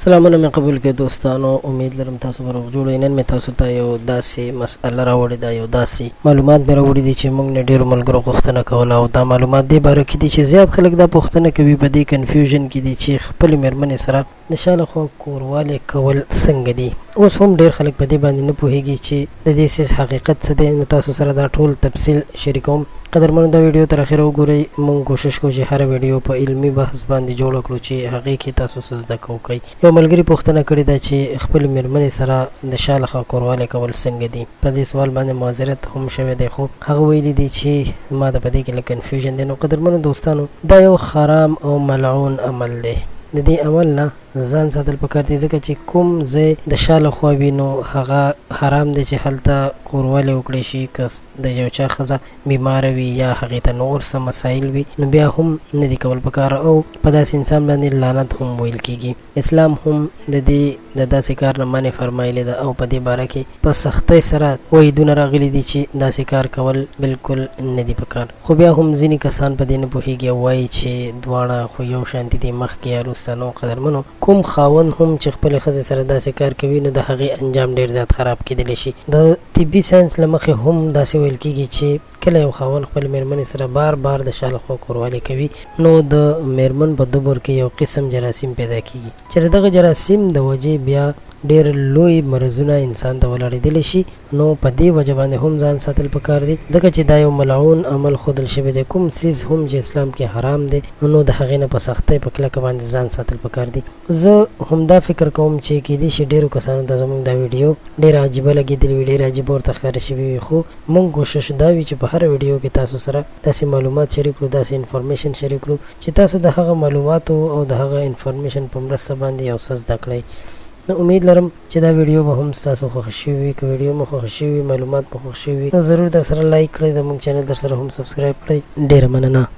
سلامونه مې قبول کړئ دوستانو، امید لرم تاسو به روغ جوړ یئ. نن مې تاسو ته یو داسې مسئله راوړې ده، یو داسې معلومات مې راوړي دي چې موږ نه ډېرو ملګرو غوښتنه کوله، او دا معلومات دې باره کې دي چې زیات خلک دا پوښتنه کوي، په دې کنفیوژن کې دي چې خپلې مېرمنې سره د شا له خوا کوروالی کول څنګه دي. اوس هم ډېر خلک په دې باندې نه پوهېږي چې د دې څیز حقیقت څه دی، نو تاسو سره دا ټول تفصیل شریکوم. قدرمنو دا ویډیو تر اخره وګورئ. موږ کوشش کوو چې هره ویډیو په علمي بحث باندې جوړه کړو چې هغې کې تاسو څه زده کړه وکړئ. یو ملګري پوښتنه کړې ده چې خپلې میرمنې سره د شا لخوا کوروالی کول څنګه دي. په دې سوال باندې معذرت هم شوی دی، خو هغه ویلي دي چې ما ته په دې کې لږ کنفیوژن دی. نو قدرمنو دوستانو، دا یو خرام او ملعون عمل دی، د دې عمل نه ځان ساتل پکار دي، ځکه چې کوم ځای د شا له خوا وي نو هغه حرام دی چې هلته کوروالی وکړی شي. که د یو چا ښځه بیماره وي یا هغې ته نور څه مسایل وي نو بیا هم نه دي کول پکار، او په داسې انسان باندې لعنت هم ویل کیږي. اسلام هم د دې د داسې کار نه منع فرمایلې ده، او په دې باره کې په سختۍ سره وعیدونه راغلي دي چې داسې کار کول بالکل نه دي پکار. خو بیا هم ځینې کسان په دې نه پوهیږي او وایي چې دواړه خو یو شانتي دي، مخکې یا وروسته. نو قدرمنو، کوم خاوند هم چې خپلې ښځې سره داسې کار کوي نو د هغې انجام ډېر زیات خراب کېدلی شي. د طبي ساینس له مخې هم داسې ویل کېږي چې کله یو خاوند خپلې مېرمنې سره بار بار د شا له خوا کوروالی کوي نو د مېرمن په دبر کې یو قسم جراثیم پیدا کېږي چې د دغه جراثیم د وجې بیا ډېر لوی مرضونه انسان ته ولاړېدلی شي. نو په دې وجه باندې هم ځان ساتل پکار دي، ځکه چې دا یو ملعون عمل ښودل شوی دی. کوم څیز هم چې اسلام کې حرام دی نو د هغې نه په سختۍ په کلکه باندې ځان ساتل پکار دي. زه همدا فکر کوم چې کیدای شي ډیرو کسانو ته زموږ دا ویډیو ډیره عجیبه لګیدلې وي، ډیره عجیبه ورته ښکاره شوې وي، خو موږ کوشش دا وي چې په هره ویډیو کې تاسو سره داسې معلومات شریک کړو، داسې انفارمیشن شریک کړو چې تاسو د هغه معلوماتو او د هغه انفارمیشن په مرسته باندې یو څه زده کړئ. نو امید لرم چې دا ویډیو به هم ستاسو خوښه شوي وي. که ویډیو مو خوښه شوي وي، معلومات مو خوښ شوي وي، نو ضرور درسره لایک کړئ، زموږ چینل درسره هم سبسکرایب کړئ. ډیره مننه.